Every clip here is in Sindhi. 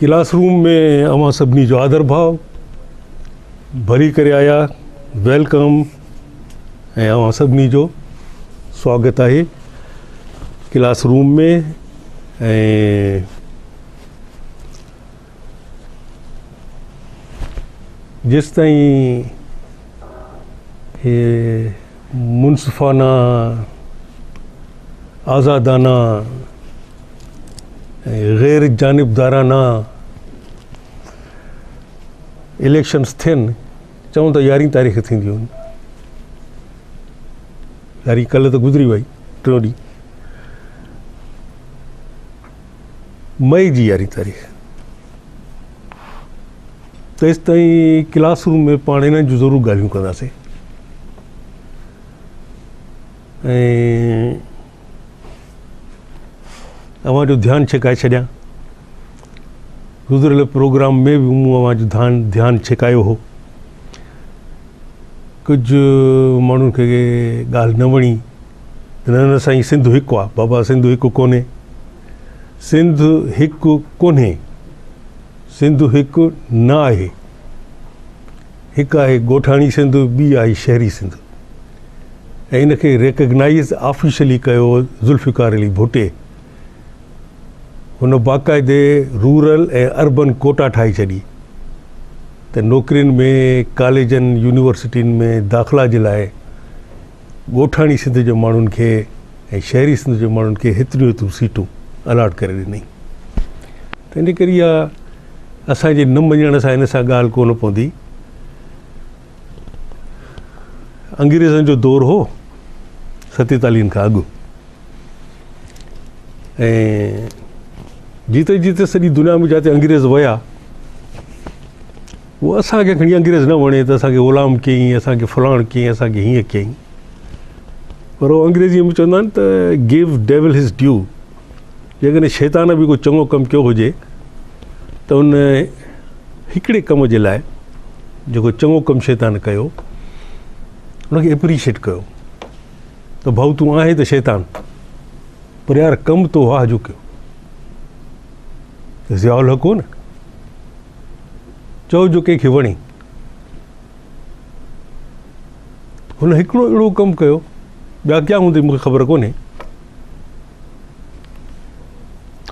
ڪلاس روم ۾ اوهان سڀني جو آڌر ڀاء، ڀلي ڪري آيا، welcome ۽ اوهان سڀني جو سواگت آهي ڪلاس روم ۾. ۽ جيستائين هي منصفانه، آزادانه ۽ غير جانبدارانه اليڪشنس ٿين، چون ته يارهين تاريخ ٿينديون، يارهين ڪلهه ته گذري وئي، ٽيون ڏينهن مئي جي يارهين تاريخ، تيستائين ڪلاس روم ۾ پاڻ انهن جون ضرور ڳالهيون ڪنداسين ۽ اوهان جو ڌيان ڇڪائي ڇڏيان. گذريل پروگرام ۾ به مون اوهان جو ڌيان ڇڪايو هو. ڪجهه ماڻهن کي ڳالهه نه وڻي ته نه نه سائين سنڌ هڪ آ. بابا سنڌ هڪ ڪونهي، سنڌ هڪ ڪونهي، سنڌ هڪ نه آهي. هڪ آهي ڳوٺاڻي سنڌ، ٻي آهي شهري سنڌ. ۽ ان کي ريڪگنائيز آفيشلي ڪيو ذوالفقار علي ڀٽي. هن باقاعدي رورل ۽ اربن ڪوٽا ٺاهي ڇڏي ته نوڪرين ۾ ڪاليجن يونيورسٽين ۾ داخلا جي لاء ڳوٺاڻي سنڌ جي ماڻهن کي ۽ شهري سنڌ جي ماڻهن کي هيتريون هيتريون سيٽون الاٽ ڪري ڏني. تنهن جي ڪري اها اسان جي نه مڃڻ سان ان سان ڳالهه ڪونه پوندي. انگريزن جو دور هو ستيتاليهن کان اڳ ۽ جتي جتي سڄي دنيا ۾ جاتي انگريز ويا، اهو اسان کي کڻي انگريز نه وڻي ته اسان کي غلام ڪيائين، اسان کي فلاڻ ڪيائين، اسان کي هيئن ڪيائين، پر هو انگريزيء ۾ چوندا آهن ته گيو ڊيول his due. جيڪڏهن شيطان به ڪو چڱو ڪم ڪيو هجي ته ان هڪڙي ڪم جي لاء جيڪو چڱو ڪم شيطان ڪيو ان کي اپريشيٽ ڪيو ته ڀائو تون آهين ته شيطان، پر يار ڪم تو واهه جو ڪيو. ضياء الحق هو نه، چئو جو ڪنهن کي وڻي. هن هڪڙو اهڙو ڪم ڪيو، ٻيا ڪيا هوندي مونکي خبر ڪونهي.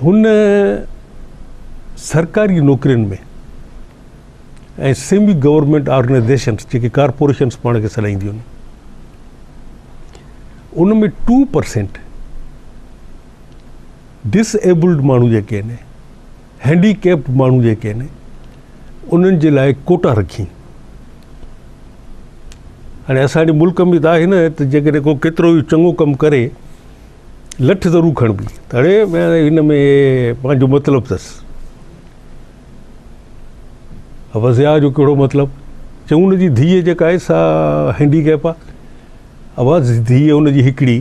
هن سرڪاري نوڪرين ۾ ۽ سيمي گورنمينٽ آرگنائيزيشنس جيڪي ڪارپوريشنس پاڻ کي سڏائينديون آهن ان ۾ 2% ڊس ايبلڊ ماڻهو جيڪي آهن، هينڊي ڪيپڊ ماڻهو جيڪي آهن، انهن جي لاء ڪوٽا رکي. هاڻي اسان جي ملڪ ۾ ته آهي نه ته جيڪڏهن ڪو ڪيترو ئي چڱو ڪم ڪري لٺ ضرور کڻبي ته اڙي هن ۾ پنهنجو مطلب اٿس. ضياء جو ڪهڙو مطلب؟ چئون ان جي ڌيء جيڪا آهي سا هينڊي ڪيپ آهي. ابا ڌيء ان جي هڪڙي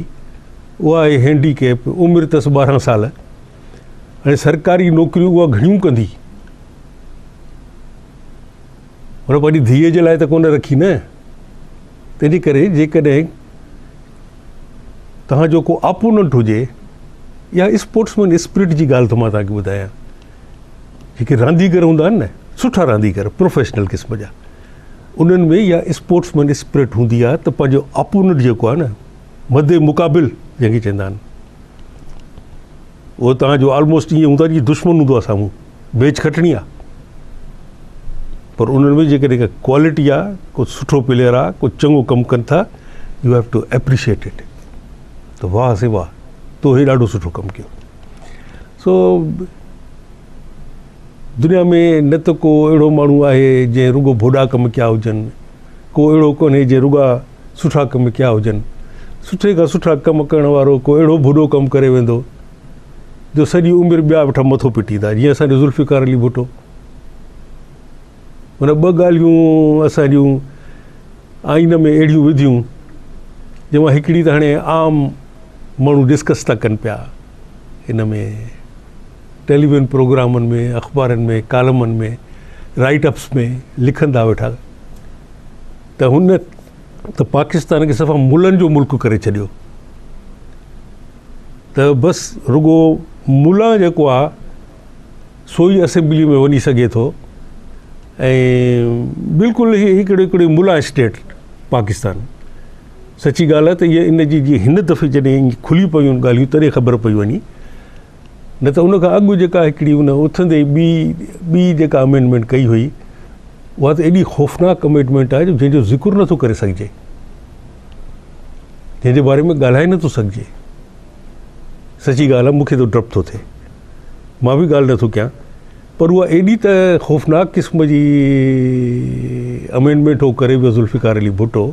اها آهي هينڊي ڪيپ، عمر اٿس 12 سال. هاڻي سرڪاري نوڪريون اها گهڻيون ڪندي، هن پنهنجي ڌيء جي لاء ته ڪونه رکي نه. تنهنجي ڪري جيڪڏهن توهان جو ڪو اپوننٽ هجي يا اسپورٽس مين اسپرٽ جي ڳالهه ٿو مان توهان کي ٻڌايان، جيڪي رانديگر هوندا آهن نه، سٺا رانديگر پروفيشنل قسم جا، انهن ۾ اها اسپورٽس مين اسپرٽ هوندي آهي ته پنهنجو اپوننٽ جيڪو آهي نه، مد مقابل جنهن کي چوندا آهن، اهو توهان جو آلموسٽ ائين هوندو آهي جيئن دشمن هوندو آهي سامهون، ميچ کٽڻي آهي. پر انهن ۾ جيڪڏهن ڪا ڪوالٽي آهي، ڪو سٺو پليئر آهي، ڪو چڱو ڪم ڪن ٿا، you have to appreciate it ته واهه سي واهه، تو هي ڏاڍو سٺو ڪم ڪيو. سو دنيا ۾ نه ته ڪو اهڙو ماڻهو آهي جنهن رڳو ڀوڏا ڪم ڪيا هجن، ڪو اهڙو ڪونهي جنهن رڳا سٺا ڪم ڪيا هجن. سٺي کان سٺا ڪم ڪرڻ وارو ڪو اهڙو ڀوڏو ڪم ڪري ويندو جو سڄي عمر ٻيا ويٺا مٿو پٽيندا، جيئن اسان جو ذوالفقار علي ڀٽو. هن ٻه ڳالهيون اسان جون آئين ۾ اهڙيون وڌيون جنهن مان هڪڙي ته هاڻي عام ماڻهو ڊسڪس ٿا ڪن پيا، ان ۾ ٽيليويزن پروگرامن ۾، اخبارن ۾، ڪالمن ۾، رائيٽ اپس ۾ لکندا ويٺا ته هن ته پاڪستان کي صفا ملن جو ملڪ ڪري ڇڏيو. ته بس رڳو ملا جيڪو آ سو ئي اسيمبلي ۾ وڃي سگهي ٿو ۽ بلڪل هي هڪڙي هڪڙي ملا اسٽيٽ پاڪستان. سچي ڳالهه آهي ته اها ان جي جي هن دفعي جڏهن کلي پيون ڳالهيون تڏهن خبر پئي وڃي، نه ته ان کان اڳ جيڪا هڪڙي ان اٿندي ئي ٻي ٻي جيڪا امينڊمينٽ ڪئي هئي اها ته ايڏي خوفناڪ امينڊمينٽ آهي جو جنهن جو ذڪر نٿو ڪري سگهجي، جنهن جي باري ۾ ڳالهائي نٿو سگهجي. سچي ڳالهه آهي مون کي ته ڊپ ٿو ٿئي، مان به ڳالهه نٿو ڪيان، پر اها ايڏي ته خوفناڪ قسم جي امينڊمينٽ هو ڪري ويو ذوالفقار علي ڀٽو،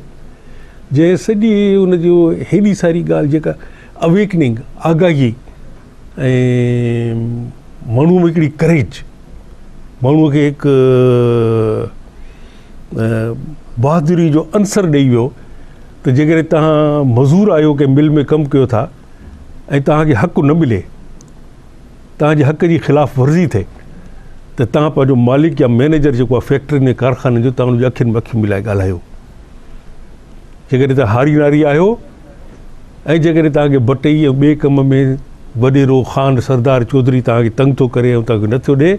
جنهن سڄي ان جو هيڏي ساري ڳالهه جيڪا اويڪننگ، آگاهي ۽ ماڻهوء ۾ هڪڙي ڪريج، ماڻهوء کي هڪ بهادري جو عنصر ڏئي ويو ته جيڪڏهن توهان مزور آهيو ڪنهن مل ۾ ڪم ڪيو ٿا ۽ توهان کي حق نه ملي، توهان جي حق جي خلاف ورزي ٿئي ته توهان پنهنجو مالڪ يا مئنيجر جيڪو آهي فيڪٽرين ۽ ڪارخانن جو توهان ان جي اکين ۾ اکيون ملائي ڳالهايو. جيڪڏهن توهان هاري ناري آهيو ۽ جيڪڏهن توهان کي بٽئي ۽ ٻئي ڪم ۾ وڏيرو، خان، سردار، چوڌري توهان کي تنگ ٿو ڪري ۽ توهان کي نٿو ڏئي،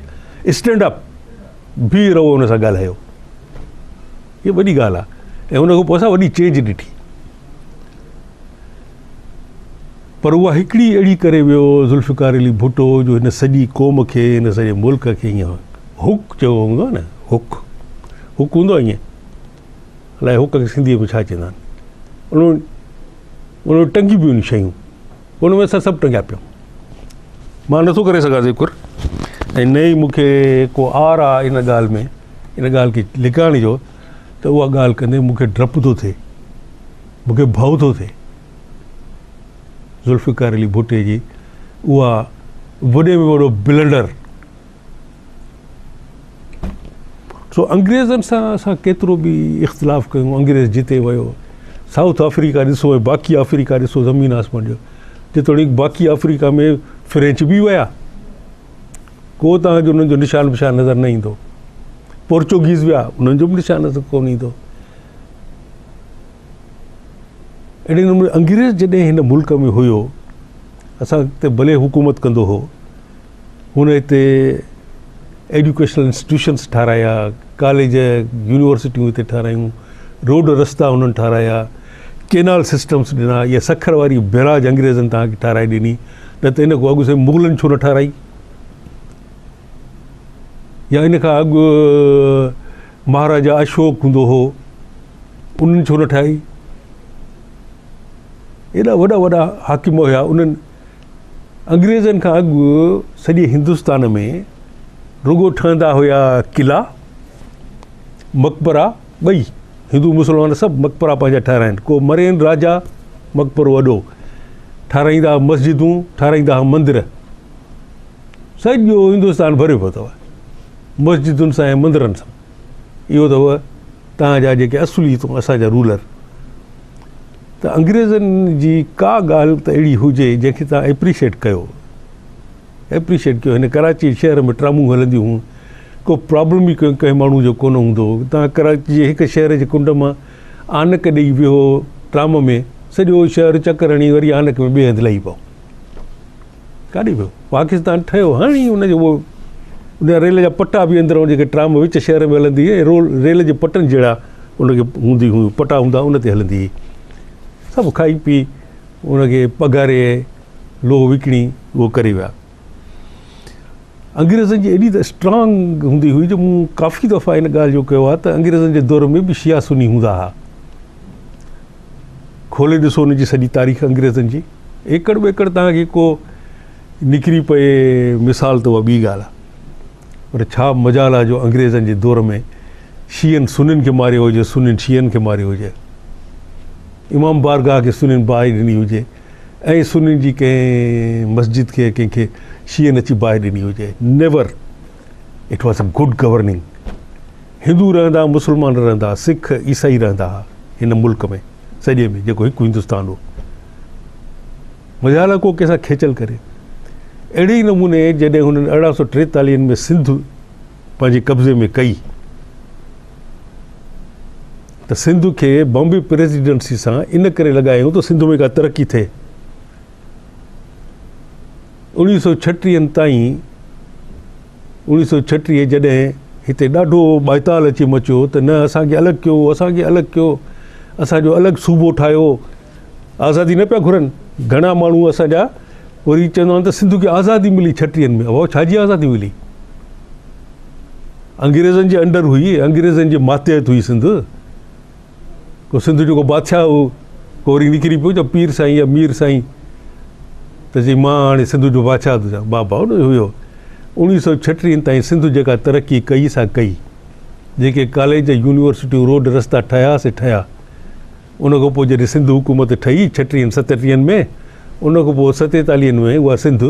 اسٽينڊ اپ، بيهي رهو ان سان ڳالهايو. هي وڏي ڳالهه آهي ۽ ان کان پوء اسان وڏي چينج ڏٺي. پر اها هڪڙي اهڙي ڪري ويو ذوالفقار علي ڀٽو جو هن سڄي قوم کي هن سڄي ملڪ کي ائين هڪ چيو هوندو آهي نه هڪ هڪ هوندو آهي ائين الائي هڪ کي سنڌيء ۾ ڇا چوندا آهن ان ۾ ٽنگي پيون شيون ان ۾ اسان سڀ ٽنگيا پيا مان نٿو ڪري سگهان ذڪر ۽ نه ئي مونکي ڪو آر آ ان ڳالهه ۾ ان ڳالهه کي لڪائڻ جو ته اها ڳالهه ڪندي مونکي ڊپ ٿو ٿئي مونکي ڀؤ ٿو ٿئي ذوالفقار علي ڀٽي جي اها وڏي ۾ وڏو بلنڊر. سو انگريزن سان اسان ڪيترو به اختلاف ڪيون، انگريز جتي ويو، سائوٿ آفريڪا ڏسو ۽ باقي آفريڪا ڏسو زمين آسمان جو، جيتوڻيڪ باقي آفريڪا ۾ فرينچ به ويا، ڪو توهان کي انهن جو نشان بشان نظر نه ايندو، پورچوگيز ويا انهن جو به نشان نظر ڪونه ايندو. اهڙي نموني انگريز جڏهن هن ملڪ ۾ هيو، اسان تي ڀلي حڪومت ڪندو هو، هن هتي ايڊيوڪيشنل انسٽيٽيوشنس ٺارايا، ڪاليج يونيورسٽيون هتي ٺارايون، روڊ رستا هنن ٺارايا، ڪينال سسٽمس ڏنا، اها سکر واري بئراج انگريزن توهان کي ٺاراهي ڏني، نه ته ان کان اڳ سائين مغلن ڇو نه ٺاراهي؟ يا ان کان اڳ مهاراجا اشوڪ هوندو هو، انهن ڇو نه ٺاهي؟ ايڏا وڏا وڏا حاڪم هيا، انهن انگريزن کان اڳ سڄي هندستان ۾ رڳو ٺهندا هيا قلعا، مقبرا، ٻئي هندو مسلمان سڀ مقبرا پنهنجا ٺهرائين، ڪو مرين راجا مقبرو وڏو ٺهرائيندا هئا، مسجدون ٺهرائيندا هئا، مندر، سڄو هندستان ڀريو پيو اٿو مسجدن سان ۽ مندرن سان. اهو اٿو توهان جا جيڪي اصلي اسان جا رولر. ته انگريزن جي ڪا ڳالهه ته اهڙي هجي جنهن کي توهان ايپريشيٽ ڪيو، ايپريشيٽ ڪيو. هن ڪراچي شهر ۾ ٽرامون هلنديون هيون، ڪو پرابلم ئي ڪنهن ماڻهو جو ڪونه هوندو هو. توهان ڪراچي جي هڪ شهر جي ڪنڊ مان آنڪ ڏيئي ويهو ٽرام ۾، سڄو شهر چڪر هڻي وري آنڪ ۾ ٻئي هنڌ لهي پئو. ڪاڏي ويو پاڪستان ٺهيو هاڻي ان جو اهو ان جا ريل جا پٽا به اندر جيڪي ٽرام وچ شهر ۾ هلندي هئي رول ريل جي پٽن جهڙا ان کي هوندي هيون پٽا هوندا ان تي هلندي هئي سڀ کائي پي ان کي پگهاري لوهه وڪڻي اهو ڪري ويا انگريزن جي ايڏي ته اسٽرانگ هوندي هئي جو مون ڪافي دفعا ان ڳالهه جو ڪيو آهي ته انگريزن جي دور ۾ به شيعا سني هوندا هئا کولي ڏسو ان جي سڄي تاريخ انگريزن جي ايڪڙ ٻيڪڙ توهان کي ڪو نڪري پئي مثال ته اها ٻي ڳالهه آهي پر ڇا مجال آهي جو انگريزن جي دور ۾ شيعن سنين کي ماريو هجي سنين شيعن کي ماريو هجي امام بارگاهه کي سنين باهه ڏني هجي ۽ سنين جي ڪنهن مسجد کي ڪنهن کي شيعن اچي باهه ڏني هجي never it was a good governing هندو رهندا مسلمان رهندا سک عيسائي رهندا ها هن ملڪ ۾ سڄي ۾ جيڪو هڪ هندستان هو مجال ڪو ڪنهن سان کيچل ڪري اهڙي ئي نموني جڏهن هنن ارڙهن سو ٽيتاليهن ۾ سنڌ پنهنجي قبضي ۾ ڪئي ته سنڌ کي بامبي پريزيڊنسي سان ان ڪري لڳايائون ته سنڌ ۾ ڪا ترقي ٿئي 1936 تائين 1936 جڏهن هتي ڏاڍو ٻائيتال اچي مچيو ته نه اسان کي الڳ ڪيو، اسان کي الڳ ڪيو، اسان جو الڳ صوبو ٺاهيو، آزادي نه پيا گهرن. گهڻا ماڻهو اسان جا وري چوندا آهن ته سنڌ کي آزادي ملي ڇٽيهن ۾. ابا ڇا جي آزادي ملي؟ انگريزن جي انڊر هئي، انگريزن جي ماتحت هئي سنڌ. ڪو سنڌ جو ڪو بادشاهه هو، ڪو وري نڪري پيو جو پير سائين يا مير سائين ته چئي مان هاڻي سنڌ جو بادشاهه ٿو ٿيان. بابا ان هيو. 1936 تائين سنڌ جيڪا ترقي ڪئي سا ڪئي. جيڪي ڪاليج، يونيورسٽيون، روڊ رستا ٺهيا سي ٺهيا. ان کان پوء جڏهن سنڌ حڪومت ٺهي ڇٽيهن ستٽيهن ۾ ان کان پوء ستيتاليهن ۾ اها سنڌ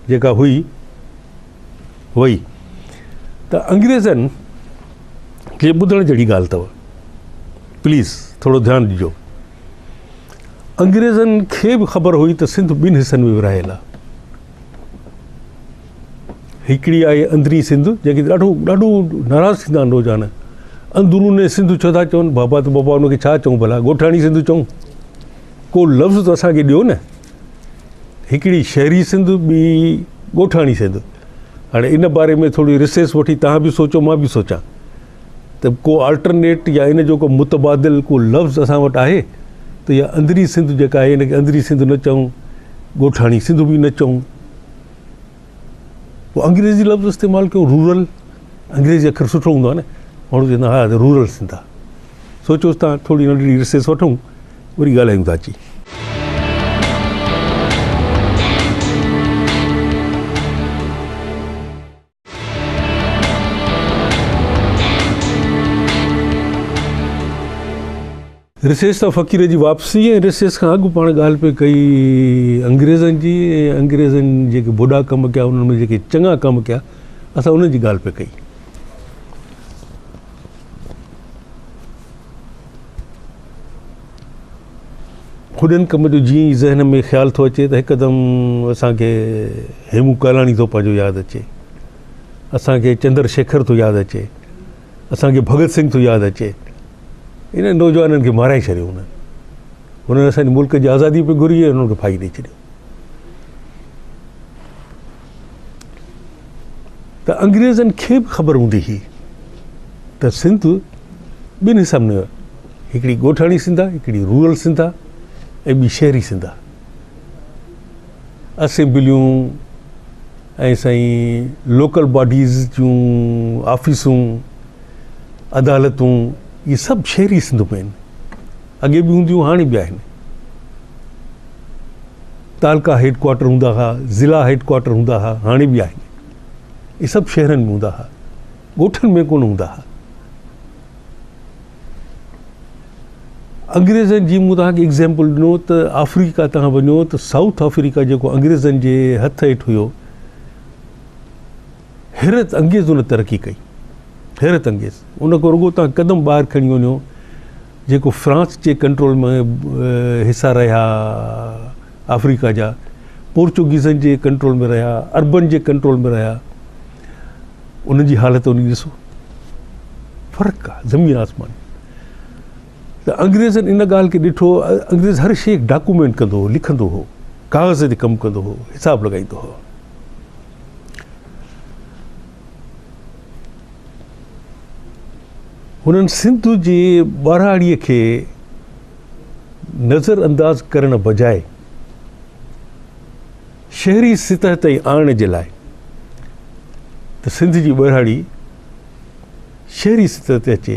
جيڪا هئي وئي ته انگريزن کي ٻڌڻ جهڙي ڳالهه اٿو پليز ٿورو ڌيان ڏجو انگريزن کي به خبر هئي ته سنڌ ٻن حصن ۾ ورهايل آهي هڪڙي آهي اندرين سنڌ جنهن کي ڏاڍو ڏاڍو ناراض ٿيندا آهن روزانه اندروني سنڌ ڇو ٿا چون بابا ته بابا ان کي ڇا چئون ڀلا ڳوٺاڻي سنڌ چئون ڪو لفظ ته اسان کي ڏيو نه هڪڙي شهري سنڌ ٻي ڳوٺاڻي سنڌ هاڻي ان باري ۾ ٿوري ريسيس وٺي تهان به سوچو مان به سوچان ته ڪو آلٽرنيٽ يا ان جو ڪو متبادل ڪو لفظ اسان وٽ آهي ته اها اندرين سنڌ جيڪا آهي ان کي اندرين سنڌ نه چئون ڳوٺاڻي سنڌ به نه چئون پوء انگريزي لفظ استعمال ڪيو رورل انگريزي اکر سٺو هوندو آهي نه ماڻهو چوندا ها رورل سنڌ آهي سوچوس تان ٿوري ننڍڙي رسيس وٺون وري ڳالهايون ٿا اچي. رسيس تان فقير جي واپسي ۽ رسيس کان اڳ پاڻ ڳالهه پئي ڪئي انگريزن جي ۽ انگريزن جيڪي بڏا ڪم ڪيا انهن ۾ جيڪي چڱا ڪم ڪيا اسان انهن جي ڳالهه پئي ڪئي. هڏن ڪم جو جيئن ئي ذهن ۾ خيال ٿو اچي ته هڪدم اسان کي هيمون ڪالاڻي ٿو پنهنجو ياد اچي، اسان کي چندر شيکر ٿو ياد اچي، اسان کي ڀڳت سنگهه ٿو ياد اچي. انهن نوجوانن کي مارائي ڇڏيو انهن. انهن اسان جي ملڪ جي آزادي پئي گهري ۽ انهن کي ڦاهي ڏئي ڇڏيو. ته انگريزن کي به خبر هوندي هئي ته سنڌ ٻن حصن ۾ هڪڙي ڳوٺاڻي سنڌ آهي هڪڙي رورل سنڌ آهي ۽ ٻي شهري سنڌ آهي اسيمبليون ۽ سائين لوڪل باڊيز جون آفيسون عدالتون اهي سڀ شهري سنڌ ۾ آهن اڳي به هونديون هاڻي به آهن تعلقا هيڊ ڪوارٽر هوندا ها، ضلع هيڊ ڪوارٽر هوندا ها، هاڻي به آهن. اهي سڀ شهرن ۾ هوندا ها، ڳوٺن ۾ ڪونه هوندا ها. انگريزن جي مون توهان کي ايگزامپل ڏنو ته آفريڪا توهان وڃو ته سائوٿ آفريڪا جيڪو انگريزن جي هٿ هيٺ هيو، حيرت انگيز ان ترقي ڪئي، حيرت انگيز. ان کان رڳو توهان قدم ٻاهر کڻي وڃو جيڪو فرانس جي ڪنٽرول ۾ حصا رهيا آفريڪا جا، پورچوگيزن جي ڪنٽرول ۾ رهيا، عربن جي ڪنٽرول ۾ رهيا، انهن جي حالت وڃي ڏسو، فرق آ زمين آسمان. ته انگريزن ان ڳالهه کي ڏٺو، انگريز هر شيء ڊاڪومينٽ ڪندو هو، لکندو هو، ڪاغذ تي ڪم ڪندو هو، حساب لڳائيندو هو. هنن سنڌ جي ٻهراڙيء کي نظر انداز ڪرڻ بجاء شهري سطح تائين آڻڻ جي لاء ته سنڌ جي ٻهراڙي شهري سطح تي اچي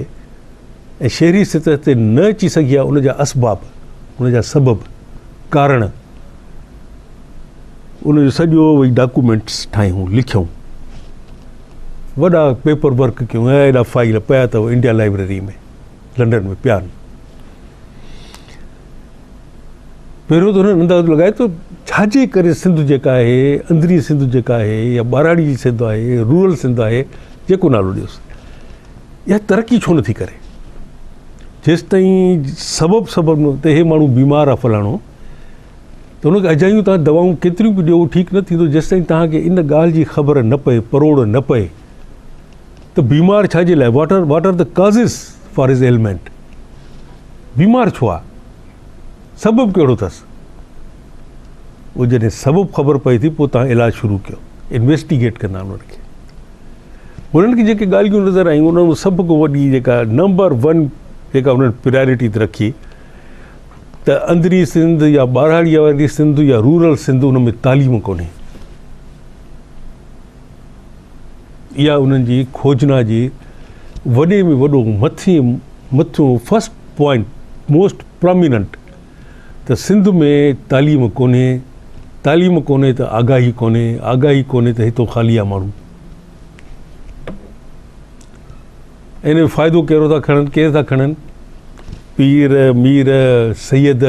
۽ شهري سطح تي نه اچي سگهي آهي ان جا اسباب ان جا سبب ڪارڻ ان جو سڄو وئي ڊاڪومينٽس ٺاهيون لکيون وڏا پيپر ورڪ ڪيون ۽ ايڏا فائل پيا اٿو انڊيا لائبريري ۾ لنڊن ۾ پيا آهن پهريون ته هنن اندازو لڳايو ته ڇا جي ڪري سنڌ جيڪا آهي اندرين سنڌ جيڪا آهي يا ٻهراڙي جي سنڌ آهي رورل سنڌ آهي جيڪو نالو ڏيوس اها ترقي ڇو نٿي ڪري جيستائين سبب سبب ته هي ماڻهو بيمار آهي فلاڻو ته هن کي اجايون توهان دوائون ڪيتريون به ڏيو ٺيڪ نه ٿيندو جيستائين توهان کي ان ڳالهه جي خبر نه پئي پروڙ نه پئي ته بيمار ڇا جي لاء what are what are the causes for his ailment بيمار ڇو آهي سبب ڪهڙو اٿس اهو جڏهن سبب خبر پئي ٿي پوء توهان علاج شروع ڪيو انويسٽيگيٽ ڪندا آهن ان کي. هنن کي جيڪي ڳالهيون نظر آيون انهن ۾ سڀ کان وڏي جيڪا نمبر ون جيڪا هنن پرائرٽي تي رکي ته اندري سنڌ يا ٻهراڙيء واري سنڌ يا رورل سنڌ ان ۾ تعليم ڪونهي. اها انهن جي کوجنا جي وڏي ۾ وڏو مٿي مٿيون فرسٽ پوائنٽ موسٽ پراميننٽ ته سنڌ ۾ تعليم ڪونهي، تعليم ڪونهي ته آگاهي ڪونهي، آگاهي ڪونهي ته هتو خالي آ ماڻهو. ان ۾ فائدو ڪهڙو ٿا کڻن، ڪير ٿا کڻن؟ پير، مير، سيد،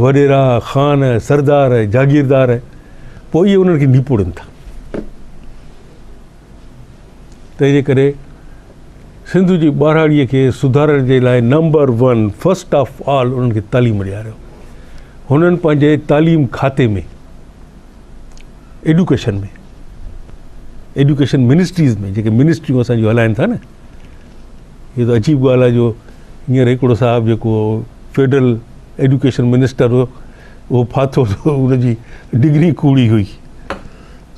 وڏيرا، خان، سردار، جاگيردار، پوء اهي انهن کي نپوڙين ٿا. تنهن جي ڪري سنڌ جي ٻهراڙيء کي سڌارڻ جي لاء number one first of all انهن کي تعليم ڏياريو. هنن پنهنجي تعليم کاتي ۾ ايڊيوڪيشن ۾ ايڊيوڪيشن منسٽريز ۾ جيڪي منسٽريون اسان جون هلائن ٿا نه هي ته عجيب ڳالهه آهي جو هينئر هڪڙو صاحب جيڪو فيڊرل ايڊيوڪيشن منسٽر هو اهو ڦاٿو ان جي ڊگري ڪوڙي هئي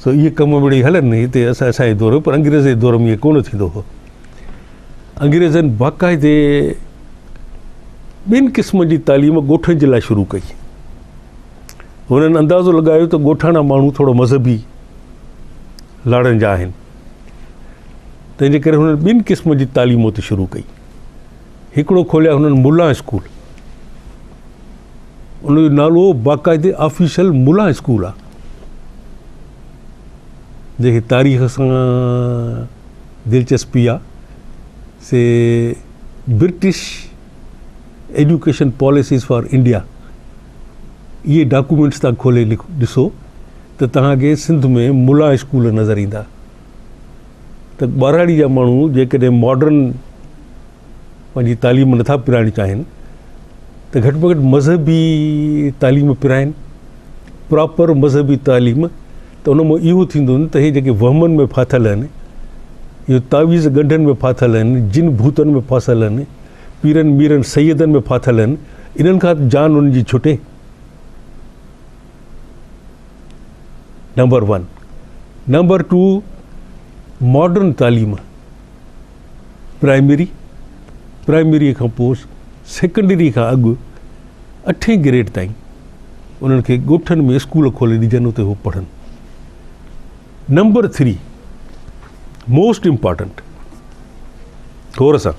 سو اهي ڪم مڙئي هلن هتي اسان اسان جي دور ۾ پر انگريزن جي دور ۾ ائين ڪونه ٿيندو هو. انگريزن باقاعدي ٻن قسمن جي تعليم ڳوٺن جي لاء شروع ڪئي. هنن اندازو لڳايو ته ڳوٺاڻا ماڻهو ٿورو مذهبي لاڙن جا آهن، تنهن جي ڪري هنن ٻن قسمن جي تعليم اتي شروع ڪئي. هڪڙو کوليا هنن ملا اسڪول، ان جو نالو باقاعدي آفيشل ملا اسڪول آ، جنهن کي تاريخ سان دلچسپي آ، سي British education policies for India اهي ڊاڪومينٽس تان کولي ڏسو ته توهان کي سنڌ ۾ ملا اسڪول نظر ايندا ته ٻهراڙي جا ماڻهو جيڪڏهن ماڊرن پنهنجي تعليم نٿا پرائڻ چاهين ته گهٽ ۾ گهٽ مذهبي تعليم پرائن، پراپر مذهبي تعليم ته ان مان اهو ٿيندو نه ته هي جيڪي وهمن ۾ ڦاٿل آهن، اهو تعويذ ڳنڍن ۾ ڦاٿل آهن، جن ڀوتن ۾ ڦاٿل آهن، پيرن ميرن سيدن ۾ ڦاٿل آهن، انهن کان جان انهن جي ڇٽي. Number one. Number two modern تعليم. پرائمري، پرائمريء کان پوء سيڪنڊري کان اڳ اٺين گريڊ تائين انهن کي ڳوٺن ۾ اسڪول کولي ڏجن اتي هو پڙهن. نمبر ٿري موسٽ امپارٽنٽ غور سان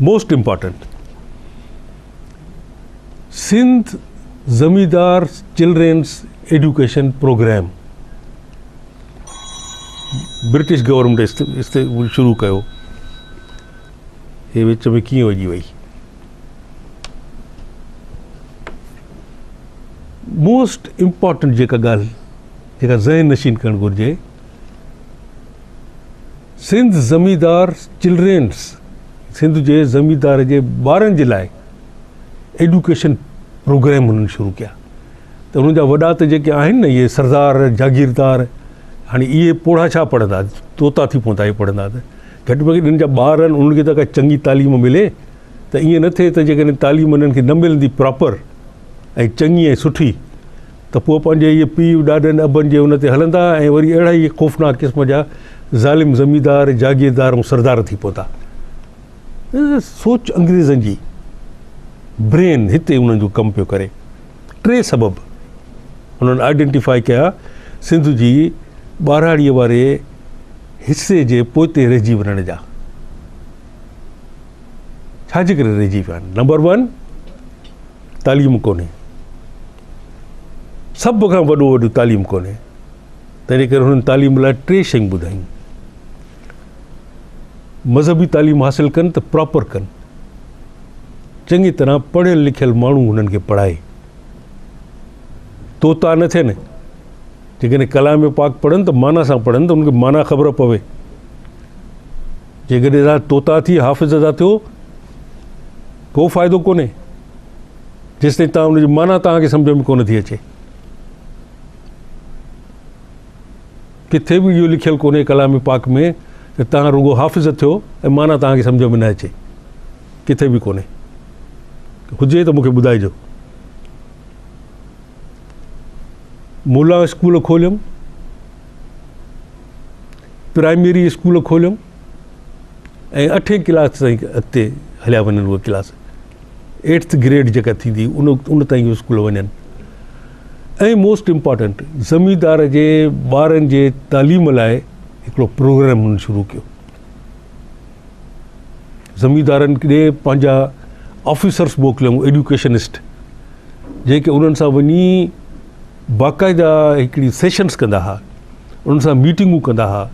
موسٽ امپارٽنٽ سنڌ زميندار children's education programme British government شروع ڪيو. هي وچ ۾ ڪيئن وڄي وئي. موسٽ امپارٽنٽ جيڪا ڳالهه جيڪا ذهن نشين ڪرڻ گهرجي، سنڌ زميندار چلڊرينس سنڌ جي زميندار جي ٻارن جي لاء ايڊيوڪيشن پروگرام هنن شروع ڪيا. ته انهن جا وڏا ته جيڪي آهن نه اهي سردار جاگيردار هاڻي اهي پوڙها ڇا پڙهندا طوطا ٿي پوندا اهي پڙهندا ته گهٽ ۾ گهٽ انهن جا ٻار آهن انهن کي ته ڪا چڱي تعليم ملي ته ائين نه ٿئي ته جيڪڏهن تعليم انهن کي نه ملندي پراپر ۽ چڱي ۽ سٺي ته پوء پنهنجي اهي پيء ڏاڏن ابن جي ان تي هلندا ۽ وري اهڙا ئي خوفناڪ قسم جا ظالم زميندار جاگيردار ۽ سردار ٿي پوندا. سوچ انگريزن جي برين هتي انهن جو ڪم پيو ڪري. ٽي سبب انهن آئيڊينٽيفائي ڪيا سنڌ جي ٻهراڙيء واري حصي جي پوئتي رهجي وڃڻ جا. ڇا جي ڪري رهجي ويا آهن؟ نمبر ون تعليم ڪونهي، سڀ کان وڏو وڏو تعليم ڪونهي، تنهن ڪري هنن تعليم لاء ٽي شيون ٻڌايون. مذهبي تعليم حاصل ڪن ته پراپر ڪن، چڱي طرح پڙهيل لکيل ماڻهو هنن کي پڙهائي، طوطا نه ٿين، جيڪڏهن ڪلام پاڪ پڙهن ته معنيٰ سان پڙهن ته انهن کي معنيٰ خبر پوي، جيڪڏهن توهان طوطا ٿي حافظ ٿا ٿيو ڪو فائدو ڪونهي جيستائين توهان ان جي معنيٰ توهان کي سمجهه ۾ ڪونه ٿي اچي. ڪٿي به اهو لکيل ڪونهي ڪلام پاڪ ۾ ته توهان رڳو حافظ ٿيو ۽ معنيٰ توهان کي سمجهه ۾ نه اچي، ڪٿي به ڪونهي. هجي ته مون کي ٻڌائجو. ملا اسڪول کوليم، پرائمري اسڪول کوليائون ۽ اٺين ڪلاس تائين اڳتي هليا وڃن اهي ڪلاس ايٽٿ گريڊ جيڪا ٿيندي ان ان تائين اسڪول وڃن ۽ موسٽ امپارٽنٽ زميندار جي ٻارن جي تعليم لاء هڪڙو پروگرام هن شروع ڪيو زميندارن ڏي پنهنجا آفيسرس موڪليائون ايڊيوڪيشنسٽ جيڪي انهن سان وڃي باقاعده هڪڙي سيشنس ڪندا هئا انهن سان ميٽنگون ڪندا هئا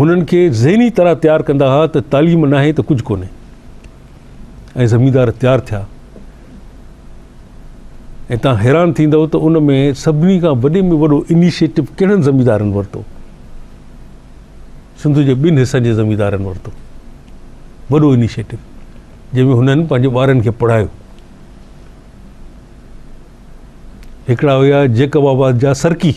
هنن کي ذهني طرح تيار ڪندا هئا ته تعليم ناهي ته ڪجهه ڪونهي ۽ زميندار تيار ٿيا ۽ تان حيران ٿيندو ته ان ۾ سڀني کان وڏي ۾ وڏو انيشيٽو ڪهڙن زميندارن ورتو سنڌ جي ٻن حصن جي زميندارن ورتو وڏو انيشيٽو جنهن ۾ هنن پنهنجي ٻارن کي پڙهايو هڪڙا هيا جيڪب آباد جا سرڪي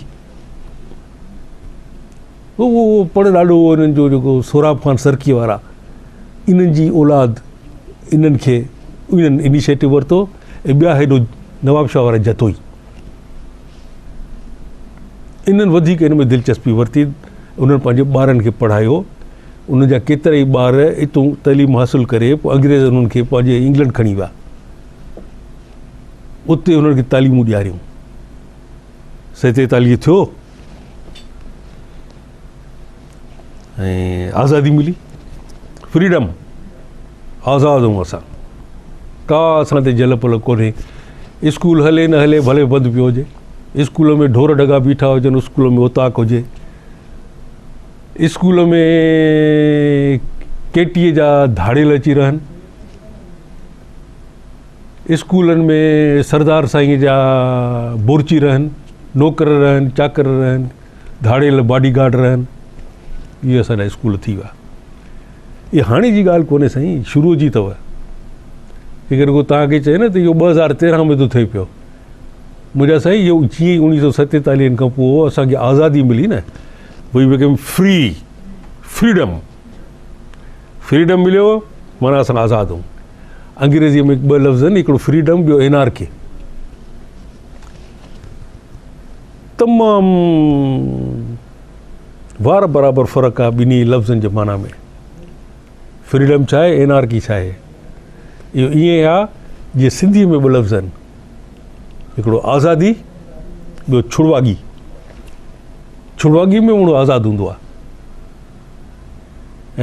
اهو پڙ ڏاڏو هو انهن جو جيڪو سهراب خان سرڪي وارا انهن جي اولاد انهن کي انهن انيشيٽو ورتو ۽ ٻيا هيڏو نواب شاهه وارا جتوئي انهن وڌيڪ ان ۾ دلچسپي ورتي انهن پنهنجي ٻارن کي پڙهايو انهن جا ڪيترا ئي ٻار اتون تعليم حاصل ڪري پوء انگريز انهن کي پنهنجي انگلنڊ کڻي ويا اتي انهن کي تعليمون ڏياريون 47 ٿيو ۽ آزادي ملي فريڊم آزاد هون اسان ڪا اسان تي جل پل ڪونهي اسڪول هلي نه هلي ڀلي بند پيو هجي اسڪول ۾ ڍور ڍڳا بيٺا هجن اسڪول ۾ اوطاق هجي اسڪول ۾ ڪيٽيء جا ڌاڙيل اچي رهن اسڪولن ۾ سردار سائين جا بورچي رهن نوڪر رهن چاڪر رهن ڌاڙيل باڊي گارڊ رهن اهي اسان جا اسڪول ٿي ويا اهي هاڻي جي ڳالهه ڪونهي سائين شروع جي اٿو جيڪڏهن ڪو توهان کي چئي نه ته اهو 2013 ۾ ٿو ٿئي پيو منهنجا سائين اهو جيئن ئي اڻويهه سو ستيتاليهن کان پوء اسانکي آزادي ملي نه we became free freedom freedom مليو معنيٰ اسان آزاد هون انگريزيء ۾ ٻه لفظ آهن هڪڙو فريڊم ٻيو اينارڪي تمام وار برابر فرق آهي ٻنهي لفظن جي معنيٰ ۾ فريڊم ڇا آهي اينارڪي ڇا آهي اهو ائين آهي جيئن سنڌيء ۾ ٻه لفظ آهن هڪڙو آزادي ٻيو ڇڙواڳي ڇڙواڳي ۾ ماڻهو آزاد هوندو آهي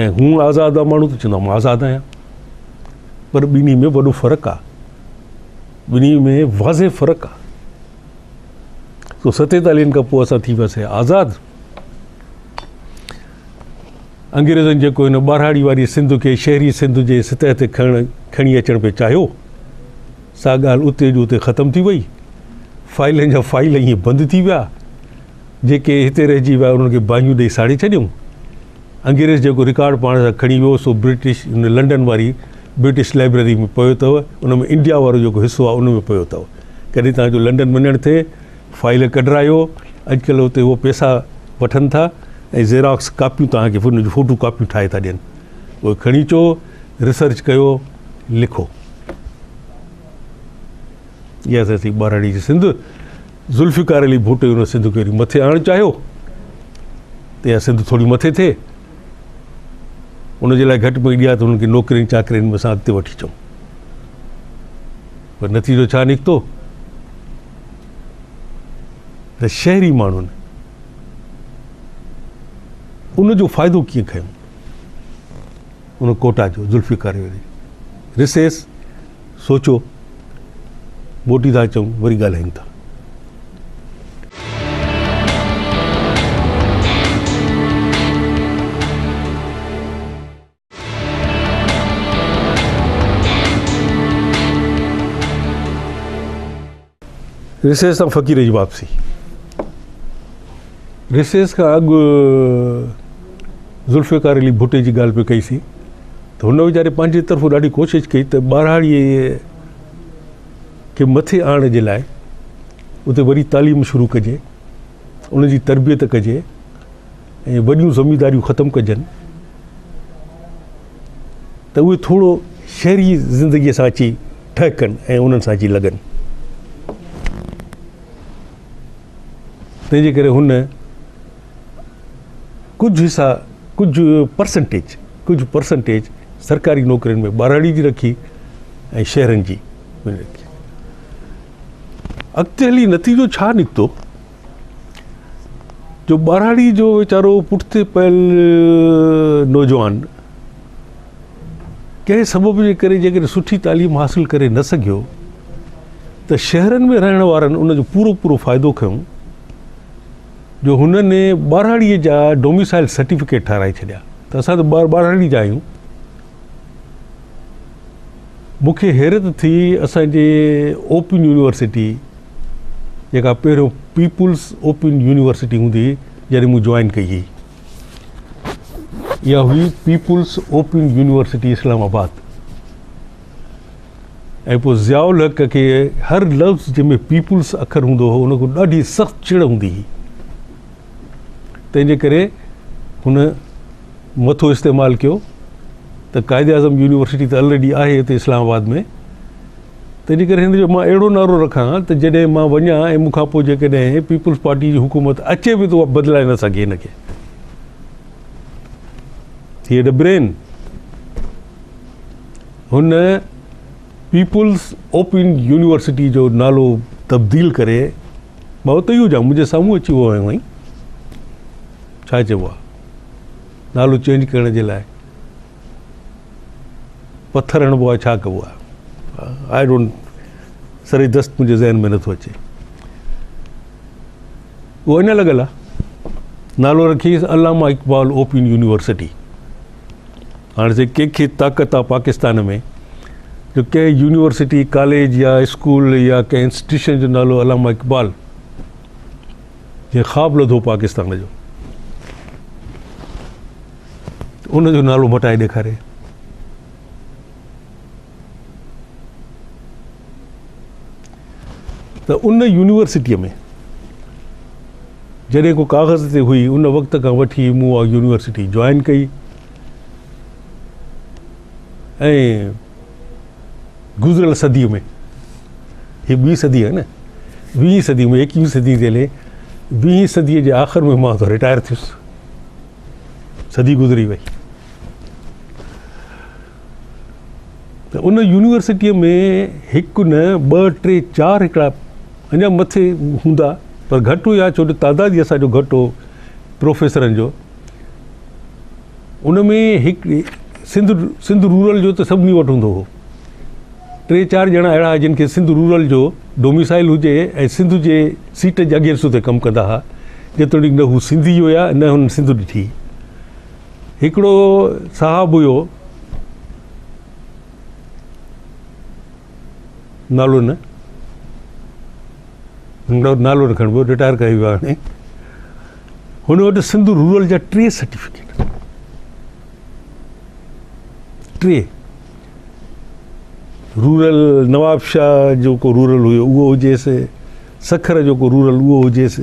۽ هون آزاد آهي ماڻهو ته چوندو مان آزاد آهيان پر ٻنهي ۾ وڏو فرق آهي ٻنهي ۾ واضح فرق آهي سو ستيتاليهن کان پوء اسان ٿي وياسي آزاد انگريزن جيڪو هن ٻهراڙي واري سنڌ کي شهري سنڌ جي سطح تي کڻ کڻي اچڻ پئي چاهيو سا ڳالهه اتي جو اتي ختم ٿي وئي فائلن جا فائل ائين بند ٿي ويا جيڪي هتي رهجي ويا انهن کي باهيون ڏئي ساڙي ڇڏيائون. انگريز جيڪو رڪارڊ پاڻ سان کڻي ويو سو برٽش هن لنڊن واري برٽش لائبريري ۾ پيو اٿو. ان ۾ انڊيا وارو جيڪو حصو آهي ان ۾ پيو اٿو. ڪڏهن توهان جو لنڊن وڃڻ ٿئي فائل ڪڍرايو. اڄڪلهه اتي اهو پئسا وٺن ٿا ۽ زيراڪس ڪاپيون توهان کي ان جون فوٽو ڪاپيون ٺاهي ٿا ڏين. اهي کڻي اچو، ريسرچ ڪيو، لکو. اها اٿس ٻهراڙي جي سنڌ. ذوالفقار علي ڀٽو ان سنڌ کي وري مٿي آڻڻ چاهيو ته اها سنڌ ٿوري مٿي ٿئي ان جي لاء گهٽ ۾ ڏيا ته انهن کي نوڪرين چاڪرين ۾ اسان اڳتي وٺي اچون پر نتيجو ڇا نڪتو ته شهري ماڻهن ان جو فائدو ڪيئن کنيو ان ڪوٽا جو ذوالفقار علي رسيس سوچو موٽي ٿا اچون وري ڳالهايون ٿا. رسيس تان فقير جي واپسي رسيس کان اڳ ذوالفقار علي ڀٽي جي ڳالهه پئي ڪئي سين ته هن ويچاري پنهنجي طرفون ڏاڍي ڪوشش ڪئي ته ٻهراڙيء کي مٿي آڻڻ جي لاء اتي وري تعليم شروع ڪجي ان جي تربيت ڪجي ۽ وڏيون زمينداريون ختم ڪجن ته اهي ٿورو شهري زندگيء سان اچي ٺهڪن ۽ انهن سان اچي لڳن تنهنجي ڪري هن ڪجهه حصا ڪجهه پرسنٽيج ڪجهه پرسنٽيج سرڪاري نوڪرين ۾ ٻهراڙي جي رکي ۽ شهرن جي رکي. اڳتي هلي نتيجو ڇا نڪتو جو ٻهراڙي جو ويچارو پٺتي پيل نوجوان ڪنهن سبب جي ڪري جيڪڏهن سٺي تعليم حاصل ڪري نه سگهيو ته شهرن ۾ رهڻ وارن ان جو پورو پورو فائدو کنيو جو هنن ٻهراڙيء جا ڊوميسائل سرٽيفڪيٽ ٺهرائي ڇڏيا ته اسان ته ٻهراڙي جا آهيون. مون کي حيرت ٿي اسان جي اوپن يونيورسٽي جيڪا پهريون پيپلز اوپن يونيورسٽي هوندي هئي جڏهن مون جوائن ڪئي هئي اها هئي پيپلز اوپن يونيورسٽي اسلام آباد ۽ پوء ضياء الحق کي هر لفظ جنهن ۾ پيپلز اکر هوندو هو ان کان ڏاڍي سخت چڙ هوندي هئي تنهن جي ڪري هن مٿو استعمال ڪيو ته قائد اعظم يونيورسٽي ته الريڊي آهي هتي اسلام آباد ۾ تنهن جي ڪري هن جو مان اهڙو نعرو رکان ته جڏهن مان وڃان ۽ مون کان پوء جيڪڏهن پيپلز پارٽي جي حڪومت اچي به ته اها بدلائي نه سگهي هن کي هي برين هن پيپلز اوپن يونيورسٽي جو نالو تبديل ڪري مان اتي ئي هجان منهنجي سامهون اچي ويو هئائين ڇا چئبو آهي نالو چينج ڪرڻ جي لاء پٿر هڻبو آهي ڇا ڪبو آهي I don't سري دست منهنجي ذهن ۾ نٿو اچي اهو اڃا لڳل آهي نالو رکيس علامه اقبال اوپن يونيورسٽي هاڻي سائين ڪنهن کي طاقت آ پاڪستان ۾ جو ڪنهن يونيورسٽي، ڪاليج يا اسڪول يا ڪنهن انسٽيٽيوشن جو نالو علامه اقبال جنهن خواب لڌو پاڪستان جو ان جو نالو مٽائي ڏيکاري. ته ان يونيورسٽيء ۾ جڏهن ڪو ڪاغذ تي هئي ان وقت کان وٺي مون اها يونيورسٽي جوائن ڪئي ۽ گذريل صديء ۾ هي ٻي صدي آهي نه ويهين صدي ۾ ايڪويهين صدي تي هلي ويهين صديء جي آخر ۾ مان ته رٽائر ٿيس صدي گذري وئي ته ان يونيورسٽيء ۾ هڪ نه ٻه ٽي چار هڪڙا اڃا مٿي هوندا پر گهٽ هيا ڇو جو تعداد ئي اسان جو گهٽ هو پروفيسرن جو ان ۾ هڪ سنڌ سنڌ رورل جو ته سڀني وٽ هوندو هو ٽي چار ڄڻا اهڙا جن کي سنڌ رورل جو ڊوميسائل هجي ۽ سنڌ جي سيٽ جي اگينسٽ اتي ڪم ڪندا هئا جيتوڻيڪ نه هو سنڌي هيا نه هنن سنڌ ڏٺي هڪڙو صاحب هيو نالو نه نالو نه کڻبو رٽائر ڪري ويو هاڻي هن وٽ سنڌ رورل جا ٽي سرٽيفڪيٽ ٽي رورل نواب شاهه جو ڪو رورل هيو اهو هجيس سکر جو ڪو رورل اهو هجيس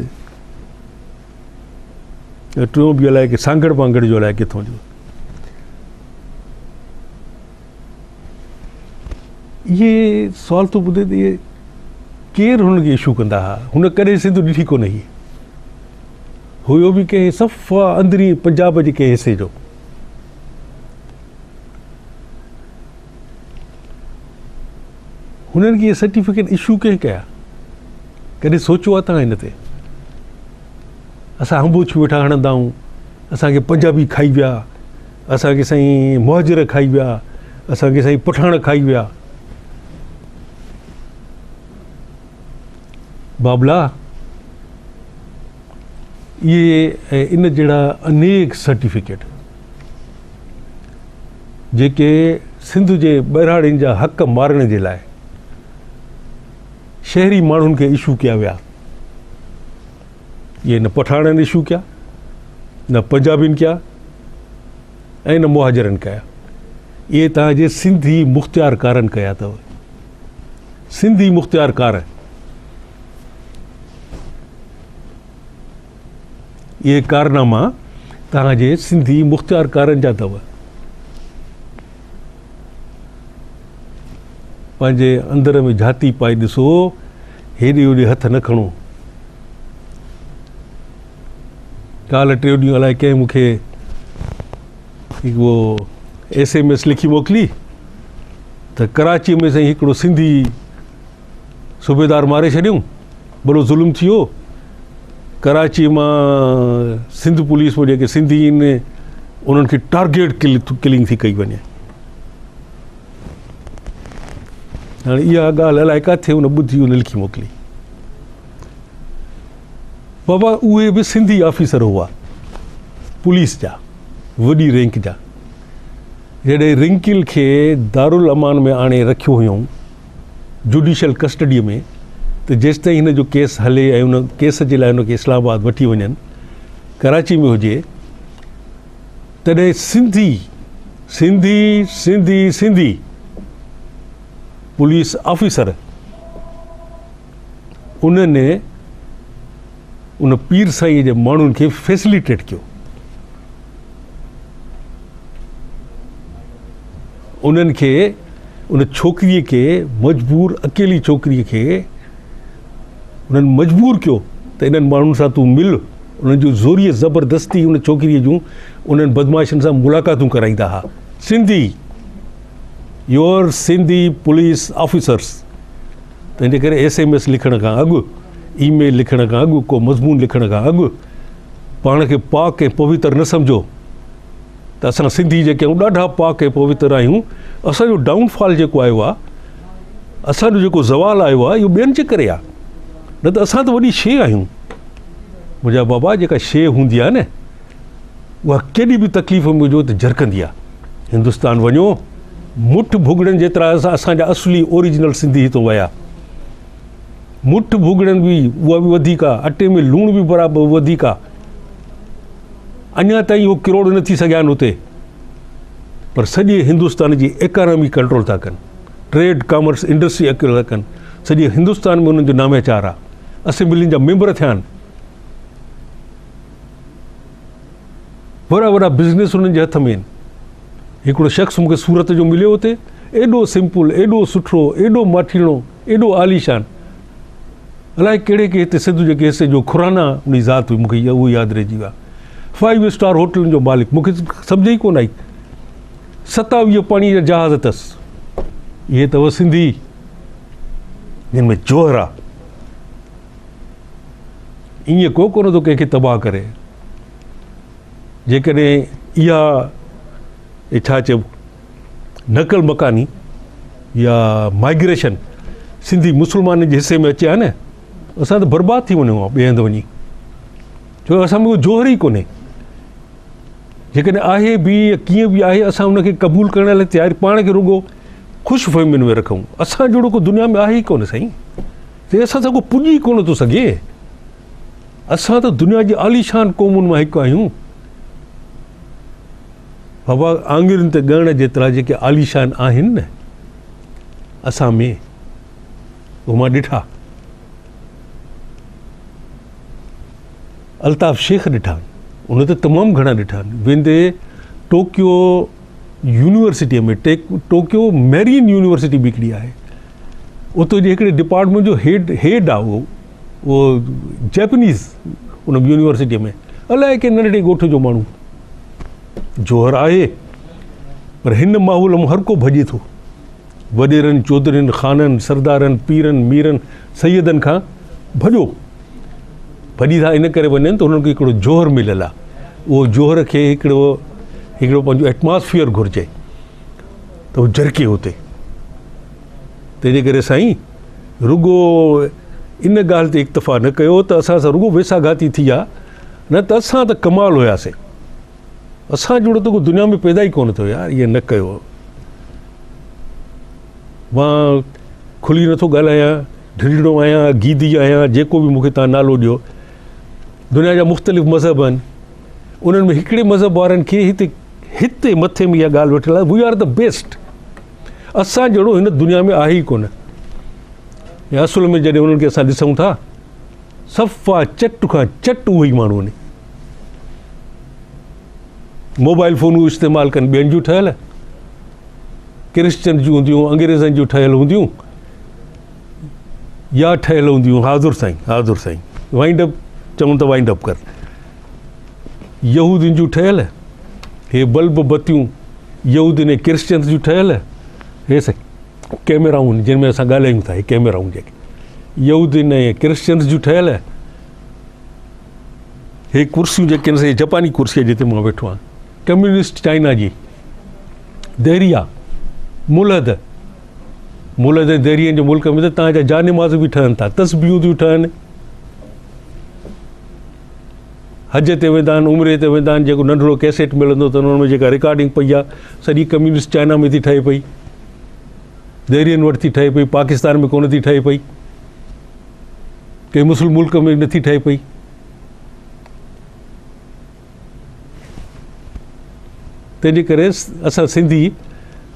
۽ ٽيون به الائي ڪي سانگهڙ وانگهڙ جو الائي ڪٿون جو اهي سوال ٿو ٻڌي ته اهي ڪير هن کي اشو ڪندا ها هن ڪڏهن سنڌ ڏٺي ڪونه هئي هيو به ڪنهن صفا اندري پنجاب جي ڪنهن حصي جو هنن کي اهي سرٽيفڪيٽ اشو ڪنهن ڪيا؟ ڪڏهن سوچيو آهي توهان هن تي؟ اسان هنبوڇيون ويٺا هڻندا آهيون، اسان کي پنجابي کائي ويا، اسان کي سائين مهاجر کائي ويا، اسان کي سائين پٺاڻ کائي ويا. بابلا اهي ۽ ان جهڙا انيڪ سرٽيفڪيٽ جيڪي سنڌ جي ٻهراڙين جا حق مارڻ جي لاء شهري ماڻهن کي اشو ڪيا ويا اهي نه پٺاڻن اشو ڪيا نه پنجابين ڪيا ۽ نه مهاجرن ڪيا اهي توهان جي سنڌي مختيارڪارن ڪيا اٿو سنڌي مختيارڪار اهي ڪارناما توهان جي سنڌي مختيارڪارن جا اٿو. پنهنجي اندر ۾ جهاتي پائي ڏسو، هيڏي هوڏي هٿ نه کڻو. ڪالهه ٽيون ڏينهن الائي ڪنهن مون کي اهو ايس ايم ايس لکي موڪلي ته ڪراچيء ۾ سائين هڪڙو سنڌي صوبيدار ماري ڇڏيائون، وڏو ظلم ٿي ويو. ڪراچيء مان سنڌ پوليس ۾ جيڪي سنڌي آهن انهن کي ٽارگيٽ ڪلنگ ٿي ڪئي وڃي. هاڻي اها ڳالهه الائي ڪاٿي ان ٻڌي ان لکي موڪلي. بابا اهي به سنڌي آفيسر هئا پوليس جا وڏي رينڪ جا. جڏهن رنڪل کي دارالامان ۾ آڻي رکيو هيائون جوڊيشل ڪسٽڊيء ۾ ته جيستائين هن جو ڪيس هلي ۽ ان ڪيس جي لاء هن کي اسلام آباد وٺي وڃن، ڪراچي ۾ هجي، تڏهن سنڌي، سنڌي، سنڌي، سنڌي پوليس آفيسر انهن ان پير سائينء جي ماڻهن کي فيسليٽيٽ ڪيو. انهن کي ان ڇوڪريء کي مجبور اڪيلي ڇوڪريء کي انهن مجبور ڪيو ته انهن ماڻهن سان تون مل انهن جون زوريء زبردستي ان ڇوڪريء جون انهن بدمعاشن سان ملاقاتون ڪرائيندا ها Sindhi your Sindhi police officers تنهن جي ڪري ايس ايم ايس لکڻ کان اڳ اي ميل لکڻ کان اڳ ڪو مضمون لکڻ کان اڳ پاڻ کي پاڪ ۽ پوتر نه سمجهو ته اسان سنڌي جيڪي آهيون ڏاڍا پاڪ ۽ پوتر آهيون اسان جو ڊائون فال جيڪو آيو آهي اسان جو جيڪو زوال آيو آهي اهو ٻين جي ڪري آهي نه ته اسان ته وڏي شي آهيون منهنجا بابا جيڪا شي هوندي آهي نه اها ڪيڏي به تڪليف ۾ هجو ته جرڪندي آهي هندستان وڃو مٺ ڀڳڙن جيترا اسان جا اصلي اوريجنل سنڌي هتو ويا مٺ ڀڳڙن به اها به وڌيڪ آهي اٽي ۾ لوڻ به برابر وڌيڪ آهي اڃا تائين اهو ڪروڙ نه ٿي سگهيا آهن اتي پر سڄي هندستان جي ايڪانامي ڪنٽرول ٿا ڪن ٽريڊ ڪامرس انڊسٽري اڪيلو ٿا ڪن سڄي هندستان ۾ انهن جو ناميچار آهي اسيمبلين جا ميمبر ٿيا آهن وڏا وڏا بزنس انهن جي هٿ ۾ آهن هڪڙو شخص مونکي سورت جو مليو اتي ايڏو سمپل ايڏو سٺو ايڏو ماٺيڻو ايڏو عاليشان الائي ڪهڙي ڪي هتي سنڌ جي ڪنهن حصي جو کرانا انهي ذات هئي مونکي اهو ياد رهجي ويو آهي فائيو اسٽار هوٽلن جو مالڪ مونکي سمجهه ئي ڪونه آئي 27 پاڻي جا جهاز اٿس اهي اٿو سنڌي جن ۾ جوهر آ ائين ڪو ڪونه ٿو ڪنهن کي تباهه ڪري جيڪڏهن اها ڇا چئبو نقل مڪاني يا مائگريشن سنڌي مسلمانن جي حصي ۾ اچي ها نه اسان ته برباد ٿي وڃون ها ٻئي هنڌ وڃي ڇو اسان ۾ جوهر ئي ڪونهي جيڪڏهن آهي به يا ڪيئن به آهي اسان ان کي قبول ڪرڻ لاء تيار پاڻ کي رڳو خوش فهمين ۾ رکون اسان جهڙو ڪو دنيا ۾ آهي ئي ڪونه سائين ته اسان سان ڪو پڄي ئي ڪونه ٿو سگهي اسان ته دنيا جي عاليشان قومن مان هڪ آهيون بابا آڱرين تي ڳڻڻ جيترا جيڪي عاليشان آهن نه اسان ۾ اهو مان ڏٺا الطاف شيخ ڏٺا ان ته تمام گهڻا ڏٺا ويندي ٽوڪيو يونيورسٽيء ۾ ٽوڪيو ميرين يونيورسٽي به هڪڙي آهي اتي جي هڪڙي ڊپارٽمينٽ جو هيڊ هيڊ آهي اهو اهو جيپنيز ان يونيورسٽيء ۾ الائي ڪنهن ننڍڙي ڳوٺ جو ماڻهو جوهر آهي پر هن ماحول مان هر ڪو ڀڄي ٿو. وڏيرن، چوڌرين، خانن، سردارن، پيرن، ميرن، سيدن کان ڀڄو. ڀڄي ٿا ان ڪري وڃن ته هنن کي هڪڙو جوهر مليل آهي. اهو جوهر کي هڪڙو هڪڙو پنهنجو ايٽماسفيئر گهرجي ته هو جرڪي اتي. تنهنجي ڪري سائين رڳو ان ڳالهه تي اڪتفا نه ڪيو ته اسان سان رڳو ويساگهاتي ٿي آ نه ته اسان ته ڪمال هياسين. اسان جهڙو ته ڪو دنيا ۾ پيدا ئي ڪونه ٿيو يار ائين نه ڪيو مان کلي نٿو ڳالهايان ڍرڙو آهيان گيدي آهيان جيڪو به مونکي تان نالو ڏيو دنيا جا مختلف مذهب آهن انهن ۾ هڪڙي مذهب وارن کي هتي هتي مٿي ۾ اها ڳالهه ويٺل آهي وي are the best اسان جهڙو هن دنيا ۾ آهي ئي ڪونه اصل ۾ جڏهن انهن کي اسان ڏسون ٿا صفا چٽ کان چٽ اهي ئي ماڻهو آهن. موبائل فونون استعمال ڪن ٻين جون ٺهيل، ڪرسچن جون هونديون، انگريزن جون ٺهيل هونديون يا ٺهيل هونديون حاضر سائين حاضر سائين وائنڊ اپ چون ته وائنڊ اپ ڪر. يهودين جون ٺهيل، هي بلب بتيون يهودين ۽ ڪرسچنز جون ٺهيل، هي سائين ڪيميرائون جن ۾ اسان ڳالهايون ٿا، هي ڪيميرائون جيڪي يهودين ۽ ڪرسچنز جون ٺهيل، هي ڪرسيون جيڪي آهن سي جپاني ڪرسي آهي جتي مان ويٺو آهيان، ڪميونسٽ چائنا جي، دهريا، ملحد، ملحد ۽ دهرين جي ملڪ ۾ ته تان جا جانماز به ٺهن ٿا، تسبيحون ٿيون ٺهن. حج تي ويندا آهن، عمري تي ويندا آهن، جيڪو ننڍڙو ڪيسيٽ ملندو اٿن ان ۾ جيڪا رڪارڊنگ پئي آهي سڄي ڪميونسٽ چائنا ۾ ٿي ٺهي پئي، دهرين وٽ ٿي ٺهي پئي، پاڪستان ۾ ڪونه ٿي ٺهي پئي، ڪنهن مسلم ملڪ ۾ نٿي ٺهي پئي. تنهنجي ڪري اسان سنڌي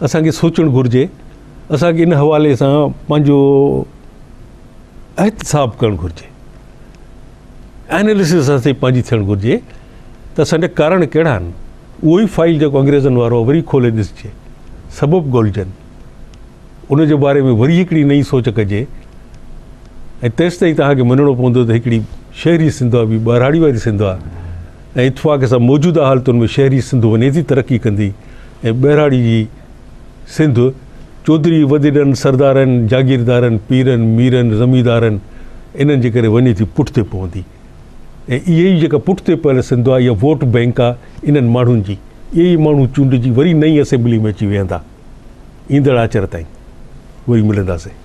اسانکي سوچڻ گهرجي، اسانکي ان حوالي سان پنهنجو احتساب ڪرڻ گهرجي. اينالسس اسان کي پنهنجي ٿيڻ گهرجي ته اسان جا ڪارڻ ڪهڙا آهن. اهو ئي فائيل جيڪو انگريزن وارو آهي وري کولي ڏسجي، سبب ڳولجن، ان جي باري ۾ وري هڪڙي نئين سوچ ڪجي ۽ تيستائين توهان کي مڃڻو پوندو ته هڪڙي شهري سنڌ آهي ٻي ٻهراڙي واري سنڌ آهي ۽ اتفاق سان موجوده حالتن ۾ شهري سنڌ وڃي ٿي ترقي ڪندي ۽ ٻهراڙي جي سنڌ چوڌري وڏيرن، سردارن، جاگيردارن، پيرن، ميرن، زميندارن انهن جي ڪري وڃي ٿي پٺتي پوندي ۽ اهي ئي جيڪا پٺتي پيل سنڌ آهي اها ووٽ بئنڪ آهي انهن ماڻهن جي اهي ئي ماڻهو چونڊجي وري نئين اسيمبلي ۾ اچي ويهندا ايندڙ آچر تائين وري ملنداسين.